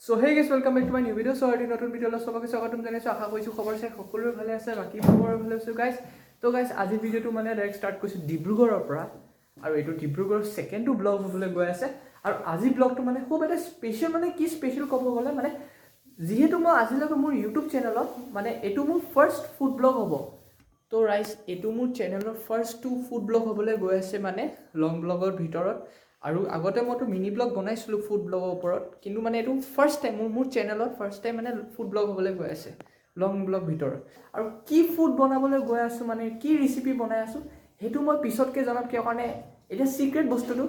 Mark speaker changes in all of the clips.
Speaker 1: So hey guys, welcome back to my new video. So আজি নতুন ভিডিঅ'লৈ চবকে স্বাগতম জনাইছোঁ। আশা কৰিছোঁ খবৰ চাই সকলোৰে ভালে আছে, বাকী খবৰো ভালে আছোঁ গাইজ। তো গাইজ, আজি ভিডিঅ'টো মানে ডাইৰেক্ট ষ্টাৰ্ট কৰিছোঁ ডিব্ৰুগড়ৰ পৰা আৰু এইটো ডিব্ৰুগড়ৰ ছেকেণ্ডটো ব্লগ হ'বলৈ গৈ আছে। আৰু আজি ব্লগটো মানে খুব এটা স্পেচিয়েল, মানে কি স্পেচিয়েল ক'ব গ'লে, মানে যিহেতু মই আজিলৈকে মোৰ ইউটিউব চেনেলত মানে এইটো মোৰ ফাৰ্ষ্ট ফুড ব্লগ হ'ব। তো ৰাইজ, এইটো মোৰ চেনেলৰ ফাৰ্ষ্টটো ফুড ব্লগ হ'বলৈ গৈ আছে, মানে লং ব্লগৰ ভিতৰত। আৰু আগতে মইতো মিনি ব্লগ বনাইছিলোঁ ফুড ব্লগৰ ওপৰত, কিন্তু মানে এইটো ফাৰ্ষ্ট টাইম মোৰ চেনেলত ফাৰ্ষ্ট টাইম মানে ফুড ব্লগ হ'বলৈ গৈ আছে লং ব্লগ ভিতৰত। আৰু কি ফুড বনাবলৈ গৈ আছোঁ, মানে কি ৰেচিপি বনাই আছোঁ, সেইটো মই পিছতকৈ জনাম। কিয় কাৰণে এতিয়া ছিক্ৰেট বস্তুটো।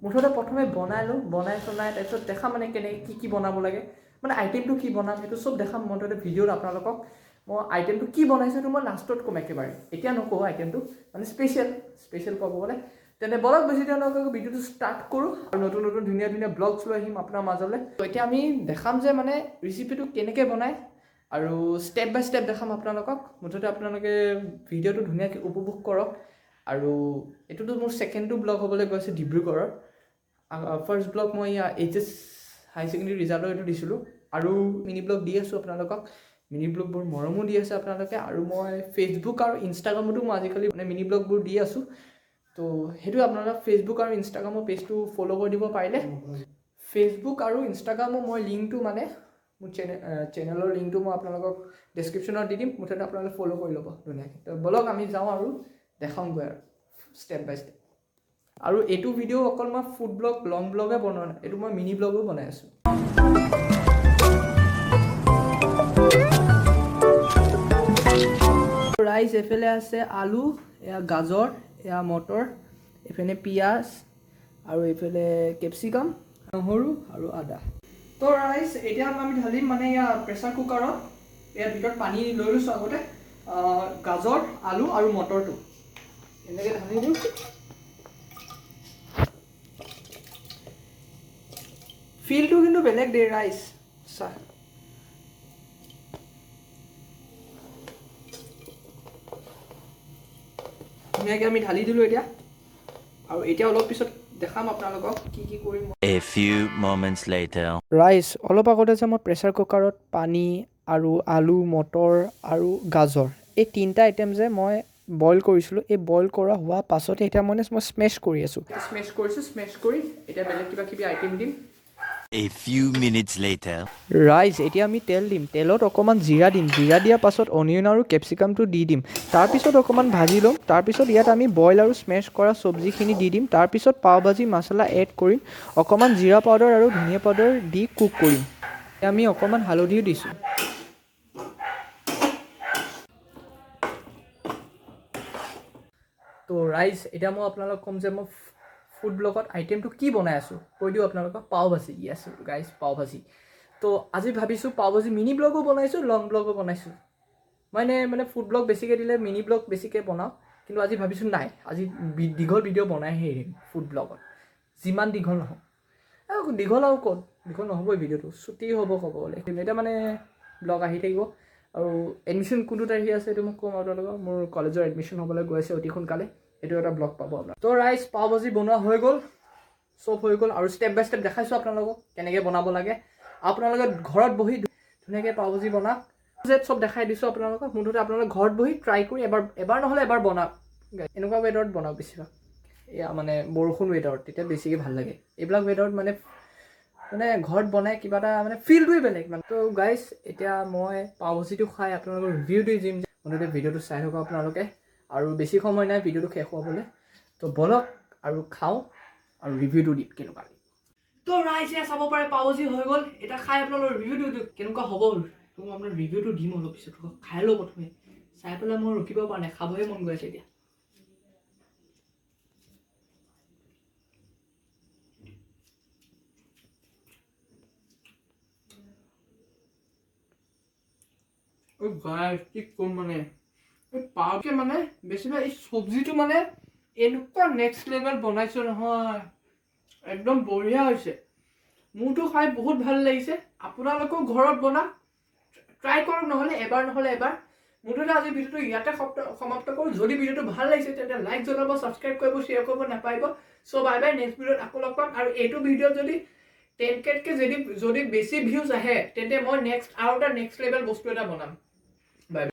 Speaker 1: মুঠতে প্ৰথমে বনাই লওঁ, বনাই চনাই তাৰপিছত দেখাম মানে কেনেকৈ কি কি বনাব লাগে, মানে আইটেমটো কি বনাম সেইটো চব দেখাম। মুঠতে ভিডিঅ'ত আপোনালোকক মই আইটেমটো কি বনাইছোঁ সেইটো মই লাষ্টত ক'ম, একেবাৰে এতিয়া নকওঁ। আইটেমটো মানে স্পেচিয়েল স্পেচিয়েল ক'ব গ'লে। তেনে বলক, বেছি দেৰি নকৰাকৈ ভিডিঅ'টো ষ্টাৰ্ট কৰোঁ আৰু নতুন নতুন ধুনীয়া ধুনীয়া ব্লগছ লৈ আহিম আপোনাৰ মাজলৈ। তো এতিয়া আমি দেখাম যে মানে ৰেচিপিটো কেনেকৈ বনায় আৰু ষ্টেপ বাই ষ্টেপ দেখাম আপোনালোকক। মুঠতে আপোনালোকে ভিডিঅ'টো ধুনীয়াকৈ উপভোগ কৰক। আৰু এইটোতো মোৰ ছেকেণ্ডটো ব্লগ হ'বলৈ গৈছে ডিব্ৰুগড়ৰ। ফাৰ্ষ্ট ব্লগ মই এইচ এছ হাই ছেকেণ্ডেৰী ৰিজাল্টৰ এইটো দিছিলোঁ আৰু মিনি ব্লগ দি আছোঁ আপোনালোকক। মিনি ব্লগবোৰ মৰমো দি আছে আপোনালোকে। আৰু মই ফেচবুক আৰু ইনষ্টাগ্ৰামতো মই আজিকালি মানে মিনি ব্লগবোৰ দি আছোঁ। তো সেইটো আপোনালোকে ফেচবুক আৰু ইনষ্টাগ্ৰামৰ পেজটো ফ'ল' কৰি দিব পাৰিলে। ফেচবুক আৰু ইনষ্টাগ্ৰামৰ মই লিংকটো, মানে মোৰ চেনেলৰ লিংকটো মই আপোনালোকক ডেছক্ৰিপশ্যনত দি দিম। মুঠতে আপোনালোকে ফ'ল' কৰি ল'ব ধুনীয়াকৈ। তো ব'লক, আমি যাওঁ আৰু দেখাওঁগৈ আৰু ষ্টেপ বাই ষ্টেপ। আৰু এইটো ভিডিঅ' অকল মই ফুড ব্লগ, লং ব্লগে বনোৱা নাই, এইটো মই মিনি ব্লগো বনাই আছোঁ। ৰাইজ, এইফালে আছে আলু, এয়া গাজৰ, এয়া মটৰ, এইফালে পিঁয়াজ আৰু এইফালে কেপচিকাম, নহৰু আৰু আদা। তো ৰাইজ, এতিয়া আমি ঢালিম মানে এয়া প্ৰেছাৰ কুকাৰত, ইয়াৰ ভিতৰত পানী লৈ লৈছোঁ আগতে। গাজৰ, আলু আৰু মটৰটো এনেকৈ ঢালি দিওঁ। ফিলটো কিন্তু বেলেগ দেই ৰাইজ, চাহ। ধুনীয়াকৈ আমি ঢালি দিলোঁ এতিয়া। আৰু এতিয়া অলপ পিছত দেখাম আপোনালোকক কি কি কৰিম।
Speaker 2: A few moments later.
Speaker 1: ৰাইজ, অলপ আগতে যে মই প্ৰেছাৰ কুকাৰত পানী আৰু আলু, মটৰ আৰু গাজৰ এই তিনিটা আইটেম যে মই বইল কৰিছিলোঁ, এই বইল কৰা হোৱা পাছতে এতিয়া মানে মই স্মেছ কৰি আছোঁ। স্মেছ কৰিছোঁ, স্মেছ কৰি এতিয়া বেলেগ কিবা কিবি আইটেম দিম।
Speaker 2: A few minutes later.
Speaker 1: ৰাইজ, এতিয়া আমি তেল দিম। তেলত অকণমান জিৰা দিম। জিৰা দিয়াৰ পাছত অনিয়ন আৰু কেপচিকামটো দি দিম। তাৰপিছত অকণমান ভাজি ল'ম। তাৰপিছত ইয়াত আমি বইল আৰু স্মেছ কৰা চব্জিখিনি দি দিম। তাৰপিছত পাও ভাজি মছলা এড কৰিম। অকণমান জিৰা পাউডাৰ আৰু ধনিয়া পাউডাৰ দি কুক কৰিম। আমি অকণমান হালধিও দিছোঁ। তো ৰাইজ, এতিয়া মই আপোনালোকক ক'ম যে মই ফুড ব্লগত আইটেমটো কি বনাই আছোঁ। কৈ দিওঁ আপোনালোকক, পাও ভাজি। য়েছ গাইজ, পাও ভাজি। তো আজি ভাবিছোঁ পাও ভাজি মিনি ব্লগো বনাইছোঁ, লং ব্লগো বনাইছোঁ। মানে মানে ফুড ব্লগ বেছিকৈ দিলে মিনি ব্লগ বেছিকৈ বনাওঁ, কিন্তু আজি ভাবিছোঁ নাই, আজি দীঘল ভিডিঅ' বনাইহে এৰিম ফুড ব্লগত, যিমান দীঘল নহওক। আৰু দীঘল আৰু ক'ত দীঘল নহ'বই, ভিডিঅ'টো ছুটি হ'ব ক'ব গ'লে। এতিয়া মানে ব্লগ আহি থাকিব। আৰু এডমিশ্যন কোনটো তাৰিখে আছে সেইটো মোক ক'ম আপোনালোকক। মোৰ কলেজৰ এডমিশ্যন হ'বলৈ গৈ আছে অতি সোনকালে, এইটো এটা ব্লগ পাব আপোনাক। তো ৰাইজ, পাও ভাজি বনোৱা হৈ গ'ল, চব হৈ গ'ল আৰু ষ্টেপ বাই ষ্টেপ দেখাইছোঁ আপোনালোকক কেনেকৈ বনাব লাগে। আপোনালোকে ঘৰত বহি ধুনীয়াকৈ পাও ভাজি বনাওক যে চব দেখাই দিছোঁ আপোনালোকক। মুঠতে আপোনালোকে ঘৰত বহি ট্ৰাই কৰি এবাৰ এবাৰ নহ'লে এবাৰ বনাওক। এনেকুৱা ৱেডাৰত বনাওক বেছিভাগ, এয়া মানে বৰষুণ ৱেডাৰত, তেতিয়া বেছিকৈ ভাল লাগে। এইবিলাক ৱেডাৰত মানে মানে ঘৰত বনাই কিবা এটা মানে ফিলটোৱে বেলেগ মানে। তো গাইজ, এতিয়া মই পাও ভাজিটো খাই আপোনালোকৰ ৰিভিউ দি দিম। মুঠতে ভিডিঅ'টো চাই থাকক আপোনালোকে। আৰু বেছি সময় নাই ভিডিঅ'টো শেষ হ'বলৈ। তো ব'লক আৰু খাওঁ আৰু ৰিভিউটো দিম কেনেকুৱা লাগে। তো ৰাইজ, এয়া চাব পাৰে, পাও ভাজি হৈ গ'ল। এতিয়া খাই আপোনালোকৰ ৰিভিউটো দিওঁ কেনেকুৱা হ'ব। তো মই আপোনাৰ ৰিভিউটো দিম অলপ পিছত, খাই লওঁ প্ৰথমে। চাই পেলাই মই ৰখিব পৰা নাই, খাবহে মন গৈ আছে এতিয়া। গাইজ, কি ক'ম, মানে এই পাওকে মানে বেছিভাগ এই চব্জিটো মানে এনেকুৱা নেক্সট লেভেল বনাইছোঁ নহয়, একদম বঢ়িয়া হৈছে। মোৰতো খাই বহুত ভাল লাগিছে। আপোনালোকেও ঘৰত বনা ট্ৰাই কৰক নহ'লে এবাৰ নহ'লে এবাৰ। মুঠতে আজি ভিডিঅ'টো ইয়াতে সমাপ্ত কৰোঁ। যদি ভিডিঅ'টো ভাল লাগিছে, তেন্তে লাইক জনাব, ছাবস্ক্ৰাইব কৰিব, শ্বেয়াৰ কৰিব নাপাহৰিব। চ' বাই বাই, নেক্সট ভিডিঅ'ত আকৌ লগ পাম। আৰু এইটো ভিডিঅ'ত যদি 10 কেতকৈ যদি বেছি ভিউজ আহে, তেন্তে মই নেক্সট আৰু এটা নেক্সট লেভেল বস্তু এটা বনাম।